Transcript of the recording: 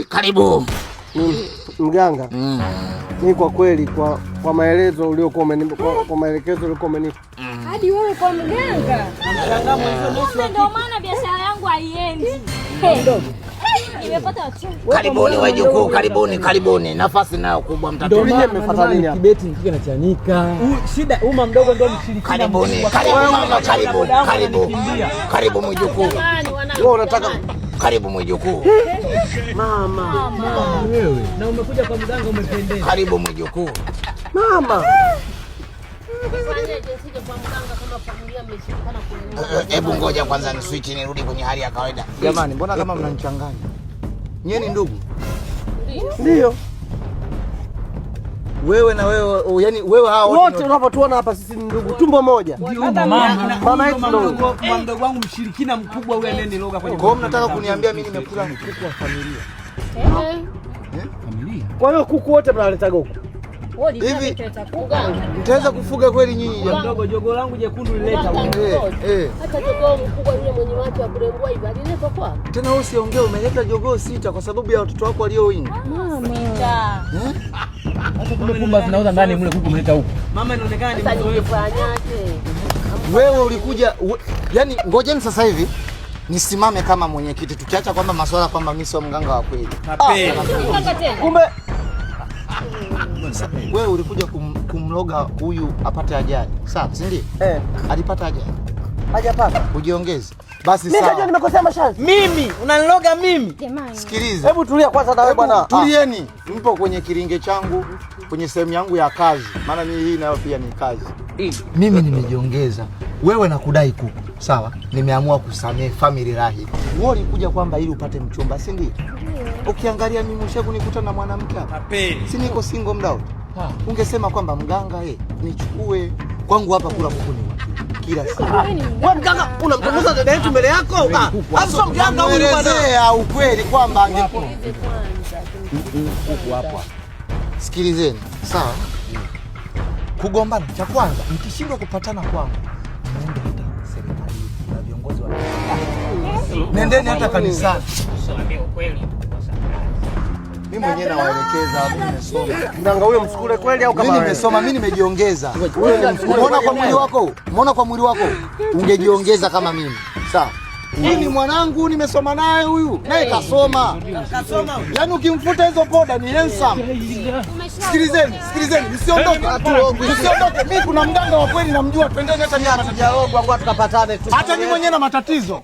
Karibu. Mganga, mi kwa kweli kwa maelezo uliokuwa umenipa, kwa maelekezo uliokuwa umenipa. Hadi wewe kwa mganga? Kumbe ndio maana biashara yangu haiendi. Nimepata wateja. Karibuni wajukuu, karibuni, karibuni. Nafasi nayo kubwa mtatu. Ninyi mmefuata nini hapa? Kibeti kinachanika. Shida uma mdogo ndio mshirikina. Karibuni, karibu mama, karibu, karibu. Karibu mjukuu. Wewe unataka Karibu mjukuu. Mama. Wewe. Na umekuja kwa mganga umependeza. Karibu mjukuu. Mama. Hebu ngoja kwanza ni switch nirudi kwenye hali ya kawaida. Jamani, mbona kama mnanichanganya? Nyie ni ndugu? Ndio. Wewe na wewe, yani wewe hao wote unapotuona hapa sisi ni ndugu, tumbo moja. Mama Mama yetu ndio. Mdogo wangu mshirikina mkubwa huyu anayeniloga kwenye. Kwa hiyo mnataka kuniambia mimi nimekula kuku wa familia? Familia. Kwa hiyo kuku wote mnaletaga huku. Hivi mtaweza kufuga kweli nyinyi jamani? Mdogo jogoo langu jekundu lileta. Hata jogoo mkubwa yule mwenye macho ya kurembua hivi aliletwa kwa. Tena wewe usiongee, umeleta jogoo 6 kwa sababu ya watoto wako walio wengi. Sita. Hata kumbe pumba zinauza ndani mle kuku umeleta huku. Mama inaonekana ni Sasa mzoefu. ningefanyaje? Wewe ulikuja yani, ngojeni sasa hivi nisimame kama mwenyekiti, tukiacha kwamba masuala kwamba mimi sio mganga wa kweli. Mganga tena. Kumbe Wewe ulikuja kumloga huyu apate ajali, sawa, si ndio? Eh, Alipata ajali, hajapata. ujiongeze basi. Mimi kajua Sawa, nimekosea masharti. Mimi unaniloga mimi? Jamani. sikiliza. Hebu tulia kwanza na wewe bwana. Tulieni, mpo kwenye kiringe changu, kwenye sehemu yangu ya kazi, maana mimi hii nayo pia ni kazi. Mimi nimejiongeza, wewe nakudai kuku, sawa? Nimeamua kusamehe family rahi. Wewe ulikuja kwamba ili upate mchumba, si ndio? Ukiangalia mimi ushakunikuta na mwanamke hapa, si niko single muda wote? Ungesema kwamba mganga, nichukue kwangu hapa kula kuku ni uhakika kila siku. Wewe mganga unamtongoza dada yetu mbele yako? Ah, sio mganga huyu bwana. Namuelezea ukweli kwamba angekuwa kuku hapa. Sikilizeni, sawa? Kugombana cha kwanza, mkishindwa kupatana kwangu, muende hata serikalini na viongozi wa nendeni hata kanisani. Mimi mwenyewe nawaelekeza, mimi nimesoma. Mganga huyo msukule kweli au kama Mimi wewe? nimesoma, mimi nimejiongeza. Umeona kwa mwili wako? Umeona kwa mwili wako? Ungejiongeza kama mimi. Sawa. Huyu ni mwanangu, nimesoma naye huyu. Naye kasoma. Kasoma. Yaani ukimfuta hizo poda ni handsome. Sikilizeni, sikilizeni, msiondoke. Msiondoke. Mimi kuna mganga wa kweli namjua, twendeni hata nyama. Hatujarogwa, ngoja tukapatane tu. Hata mimi mwenyewe na matatizo.